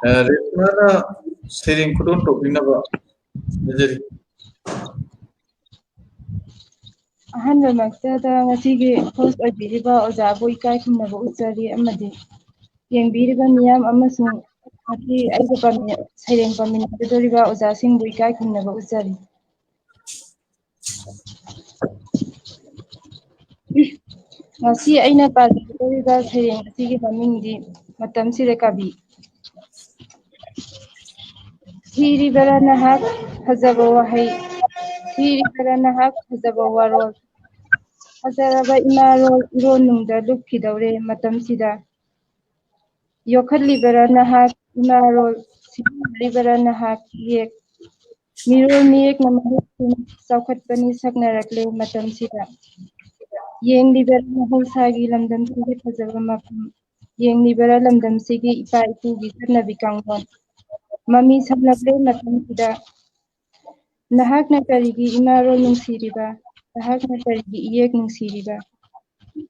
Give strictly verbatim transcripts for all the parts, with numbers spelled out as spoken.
ꯑ, ꯔꯦꯁꯃꯥꯅ ꯁꯩꯔꯦꯡ ꯈꯨꯗꯣꯜ ꯇꯧꯕꯤꯅꯕ ꯍꯥꯏꯖꯔꯤ꯫ ꯑꯍꯥꯟꯕꯃꯛꯇꯗ ꯉꯁꯤꯒꯤ host ꯑꯣꯏꯕꯤꯔꯤꯕ ꯑꯣꯖꯥꯕꯨ ꯏꯀꯥꯏ ꯈꯨꯝꯅꯕ ꯎꯠꯆꯔꯤ ꯑꯃꯗꯤ ꯌꯦꯡꯕꯤꯔꯤꯕ ꯃꯤꯌꯥꯝ ꯑꯃꯁꯨꯡ ꯉꯁꯤ ꯑꯩꯒ ꯄꯥꯃꯤ-, ꯁꯩꯔꯦꯡ ꯄꯥꯃꯤꯟꯅꯒꯗꯧꯔꯤꯕ ꯑꯣꯖꯥꯁꯤꯡꯕꯨ ꯏꯀꯥꯏ ꯈꯨꯝꯅꯕ ꯎꯠꯆꯔꯤ꯫ ꯉꯁꯤ ꯑꯩꯅ ꯄꯥꯖꯒꯗꯧꯔꯤꯕ ꯁꯩꯔꯦꯡ ꯑꯁꯤꯒꯤ ꯃꯃꯤꯡꯗꯤ ꯃꯇꯝꯁꯤꯗ ꯀꯕꯤ꯫ ꯊꯤꯔꯤꯕꯔꯥ ꯅꯍꯥꯛ ꯐꯖꯕ ꯋꯥꯍꯩ, ꯊꯤꯔꯤꯕꯔꯥ ꯅꯍꯥꯛ ꯐꯖꯕ ꯋꯥꯔꯣꯜ, ꯐꯖꯔꯕ ꯏꯃꯥꯔꯣꯜ ꯏꯔꯣꯟꯅꯨꯡꯗ ꯂꯨꯞꯈꯤꯗꯧꯔꯦ ꯃꯇꯝꯁꯤꯗ꯫ ꯌꯣꯛꯈꯠꯂꯤꯕꯔꯥ ꯅꯍꯥꯛ ꯏꯃꯥꯔꯣꯜ, ꯁꯤꯖꯤꯟꯅꯔꯤꯕꯔꯥ ꯅꯍꯥꯛ ꯏꯌꯦꯛ? ꯃꯤꯔꯣꯜ ꯃꯤꯌꯦꯛꯅ ꯃꯍꯨꯠ ꯁꯤꯟ ꯆꯥꯎꯈꯠꯄꯅꯤ ꯁꯛꯅꯔꯛꯂꯦ ꯃꯇꯝꯁꯤꯗ꯫ ꯌꯦꯡꯂꯤꯕꯔꯥ ꯃꯍꯧꯁꯥꯒꯤ ꯂꯝꯗꯝꯁꯤꯒꯤ ꯐꯖꯕ ꯃꯐꯝ? ꯌꯦꯡꯂꯤꯕꯔꯥ ꯂꯝꯗꯝꯁꯤꯒꯤ ꯏꯄꯥ ꯏꯄꯨꯒꯤ ꯆꯠꯅꯕꯤ ꯀꯥꯡꯂꯣꯟ? ꯃꯃꯤ ꯁꯥꯝꯂꯛꯂꯦ ꯃꯇꯝꯁꯤꯗ꯫ ꯅꯍꯥꯛꯅ ꯀꯔꯤꯒꯤ ꯏꯃꯥꯔꯣꯜ ꯅꯨꯡꯁꯤꯔꯤꯕ? ꯅꯍꯥꯛꯅ ꯀꯔꯤꯒꯤ ꯏꯌꯦꯛ ꯅꯨꯡꯁꯤꯔꯤꯕ?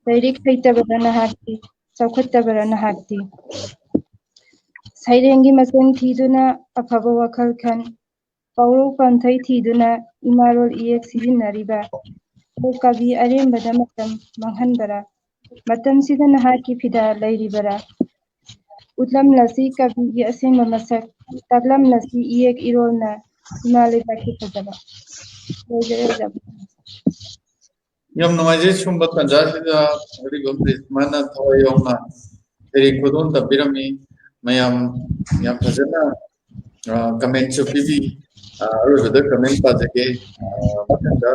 ꯂꯥꯏꯔꯤꯛ ꯍꯩꯇꯕꯔꯥ ꯅꯍꯥꯛꯇꯤ? ꯆꯥꯎꯈꯠꯇꯕꯔꯥ ꯅꯍꯥꯛꯇꯤ? ꯁꯩꯔꯦꯡꯒꯤ ꯃꯆꯪ ꯊꯤꯗꯨꯅ ꯑꯐꯕ ꯋꯥꯈꯜ ꯈꯟ, ꯄꯥꯎꯔꯧ ꯄꯥꯟꯊꯩ ꯊꯤꯗꯨꯅ ꯏꯃꯥꯔꯣꯜ ꯏꯌꯦꯛ ꯁꯤꯖꯤꯟꯅꯔꯤꯕ꯫ ꯑꯣ ꯀꯕꯤ ꯑꯔꯦꯝꯕꯗ ꯃꯇꯝ ꯃꯥꯡꯍꯟꯕꯔꯥ? ꯃꯇꯝꯁꯤꯗ ꯅꯍꯥꯛꯀꯤ ꯐꯤꯗꯥ ꯂꯩꯔꯤꯕꯔꯥ? ꯎꯠꯂꯝꯂꯁꯤ ꯀꯕꯤꯒꯤ ꯑꯁꯦꯡꯕ ꯃꯁꯛ, ꯇꯥꯛꯂꯝꯂꯁꯤ ꯏꯌꯦꯛ ꯏꯔꯣꯜꯅ ꯏꯃꯥ ꯂꯩꯕꯥꯛꯀꯤ ꯐꯖꯕ꯫ ꯂꯣꯏꯖꯔꯦ, ꯑꯣꯖꯥ꯫ ꯌꯥꯝ ꯅꯨꯡꯉꯥꯏꯖꯩ꯫ ꯁꯨꯝꯕ ꯇꯥꯟꯖꯥꯁꯤꯗ ꯑꯔꯤꯕꯝ ꯔꯦꯁꯃꯥꯅ ꯊꯋꯥꯏ ꯌꯥꯎꯅ ꯁꯩꯔꯦꯡ ꯈꯨꯗꯣꯜ ꯇꯝꯕꯤꯔꯝꯃꯤ꯫ ꯃꯌꯥꯝ ꯌꯥꯝ ꯐꯖꯅ, ꯑ, comment ꯁꯨ ꯄꯤꯕꯤ꯫ ꯑ, ꯑꯔꯣꯏꯕꯗ comment ꯄꯥꯖꯒꯦ꯫ ꯑ, ꯃꯊꯪꯗ